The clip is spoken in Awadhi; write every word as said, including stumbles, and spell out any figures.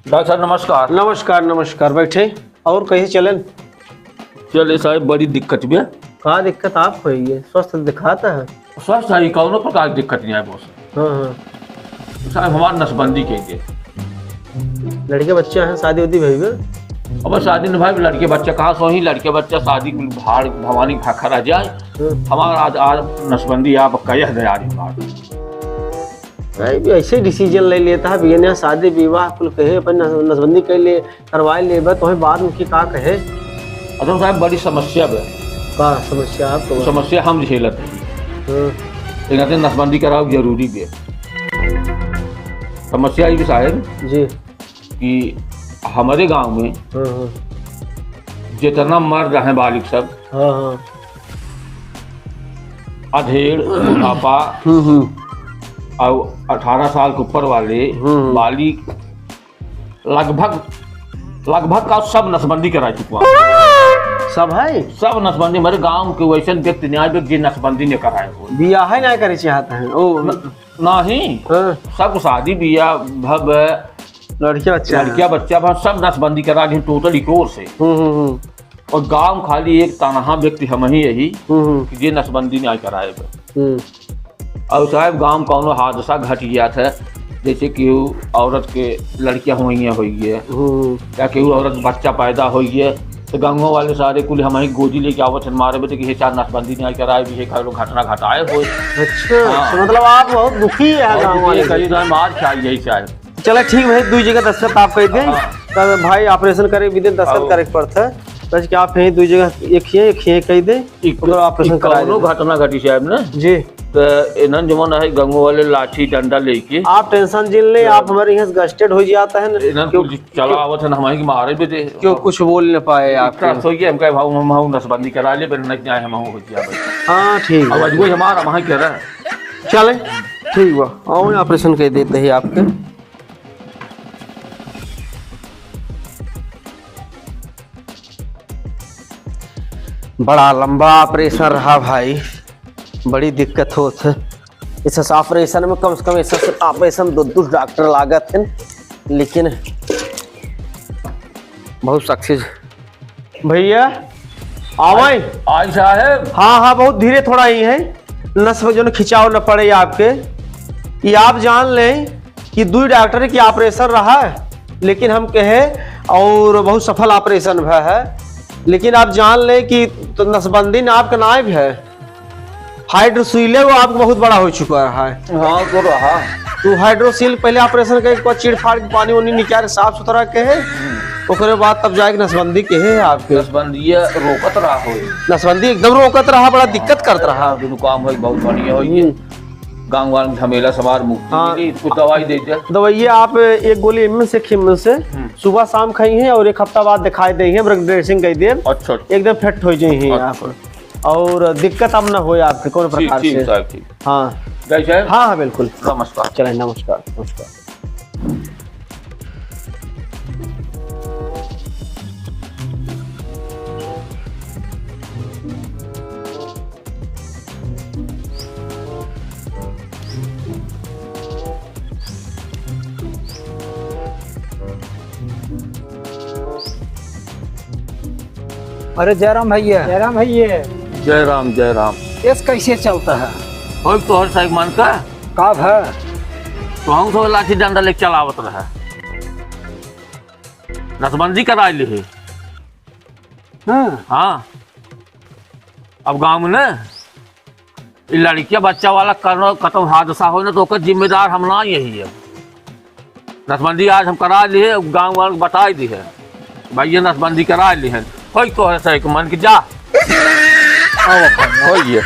डॉक्टर साहब, नमस्कार। नमस्कार, नमस्कार, बैठे। और कइसे चलेन? चले साहब, बड़ी दिक्कत बे। का दिक्कत आप होइए? स्वस्थ दिखाता है। स्वस्थ है, कौनो प्रकार की दिक्कत नहीं है बॉस। हाँ, हाँ। साहब, हमार नसबंदी कइ दे। लड़के बच्चे हैं, शादी उदी भई बे? अब शादी न भाई, लड़के बच्चे कहाँ सोही, लड़के बच्चे शादी कुल भाड़ भवानी भाखा रह जाए। हाँ। हमार आज, आज नसबंदी आप कह दे आज हमार। भाई भी ऐसे decision ले लेता है, बियनिया शादी विवाह कुल कहे, अपन नस-, नसबंदी कर ले, करवाए लेबे, तोहे बाद में की का कहे? अरे साहब, बड़ी समस्या बे। का समस्या आपको? समस्या हम झेलत है। हाँ। एक नाते नसबंदी कराओ जरूरी बे। समस्या ई बे साहब जी। कि हमरे गांव में हाँ, हाँ। जितना मर्द हैं बालिग सब, हाँ, हाँ। अधेड़, बुढ़ापा हम्म, हम्म। और अठारह साल के ऊपर वाले हम्म। बालिग लगभग, लगभग का सब नसबंदी करा चुका। सब है? सब नसबंदी। हमारे गांव के वैसे व्यक्ति नहीं आए, जे नसबंदी नहीं कराए हो। बियाह ही नहीं करे चाहता है। ओ। न-, नहीं। हाँ। सब शादी बियाह भब, लड़किया बच्चा है। लड़किया बच्चा भब, सब नसबंदी करा ली total इकोर से। हम्म, हम्म, हम्म। और गांव खाली एक तनहा व्यक्ति हम ही यही हम्म, हम्म। कि जे नसबंदी नहीं कराए बे। हम्म। और साहब, गांव कौनो हादसा घट गया था, जैसे कि वो औरत के लड़कियां हुई हैं, हुई है, हम्म। या कि वो औरत बच्चा पैदा हुई है, तो गांव वाले सारे कुल हम ही गोदी लेके आवत हैं, मारे बदे कि ये चार नसबंदी नहीं कराए भी है, घटना घटाए हो। अच्छा, हाँ। तो मतलब आप बहुत दुखी है और गांव दुखी वाले है, से। कहीं ना मार खाई यही चाहे। चला ठीक भाई, दुई जगह दस्तखत आप कइ दें। हाँ। तब भाई operation करे भी दिन दस्तखत और करे के पड़त है। बस कि आप यहीं दुई जगह, एक ही, एक ही कइ दें, एक ओकर operation एक करा कौनो दें। घटना घटी साहब ना। जी। तो इन्हन जमन है गंगो वाले लाठी डंडा लेके। आप tension जिन लें, हाँ। आप हमारे यहाँ से gusted हो जाता है ना। इन्हन क्यों, कुछ चला क्यों, आवत है ना, हमारे की मारे भी दे। क्यों कुछ बोल न पाए आप? इतना सोइए, हम कहे, "भाऊ, हम, हम नसबंदी करा ले, फिर नहीं आए, हम हो गया भाई।" हाँ, ठीक अब है। आज वही हमारा वहाँ कह रहा है। चले, ठीक बा, आओ, operation कइ देते हैं आपके। बड़ा लंबा operation रहा भाई, बड़ी दिक्कत होत है। इस operation में कम से कम इस operation दो, दो डॉक्टर लागत हैं, लेकिन बहुत success। भैया, आवे? आई साहेब। हाँ, हाँ, बहुत धीरे थोड़ा ही है, नस में जो न खिंचाव न पड़े आपके। ये आप जान लें कि दुई डॉक्टर की operation रहा है, लेकिन हम कहे और बहुत सफल operation भा है, लेकिन आप जान लें कि तो नसबंदी ना आपका नाइब है। हाइड्रोसील है, वो आपको बहुत बड़ा हो चुका रहा है। हाँ, तो रहा। तो हाइड्रोसील पहले operation करके एक बार चीड़ फाड़ के पानी वानी निकाल के साफ सुथरा के है, हम्म। ओकरे बाद तब जाके नसबंदी के है आपके। नसबंदी ये रोकत रहा हो। नसबंदी एकदम रोकत रहा, बड़ा दिक्कत करत रहा। हाँ, दुनु काम होई, बहुत बढ़िया होई। हम्म। गाँव वाले में झमेला सवार मुक्ति हाँ। मिली, कुछ दवाई दे दे। दवाइया आप एक गोली इनमें से, खिम से, हम्म। सुबह शाम खाई हैं और एक हफ्ता बाद दिखाई दे हैं, ब्लड ड्रेसिंग कर दे। अच्छा। एकदम फिट हो जाए हैं अच्छा। आप। और दिक्कत अब ना होए आपके कोनो ठीक, प्रकार ठीक, से। साहब, ठीक। हाँ। जय जय। हाँ, हाँ, बिल्कुल। नमस्कार। चले, नमस्कार, नमस्कार। अरे जयराम भैया। जयराम भैया। जयराम, जयराम। केस कैसे चलता है? होई तोहर साइक मान का? का भा? तो हम सब लाठी डंडा लेके चलावत रहा। नसबंदी कराइ लिहे। हाँ। हाँ। अब गाँव में ना, ई लड़किया बच्चा वाला करनो कतौ हादसा होई ना, तो ओकर जिम्मेदार हम ना यही है। नसबंदी आज हम कराइ लिहे, गाँव वालों को बताइ दिहे, भैया नसबंदी कराइ लिहे। होई तोहरे साइक मान के जा। आओ अपन, होइए।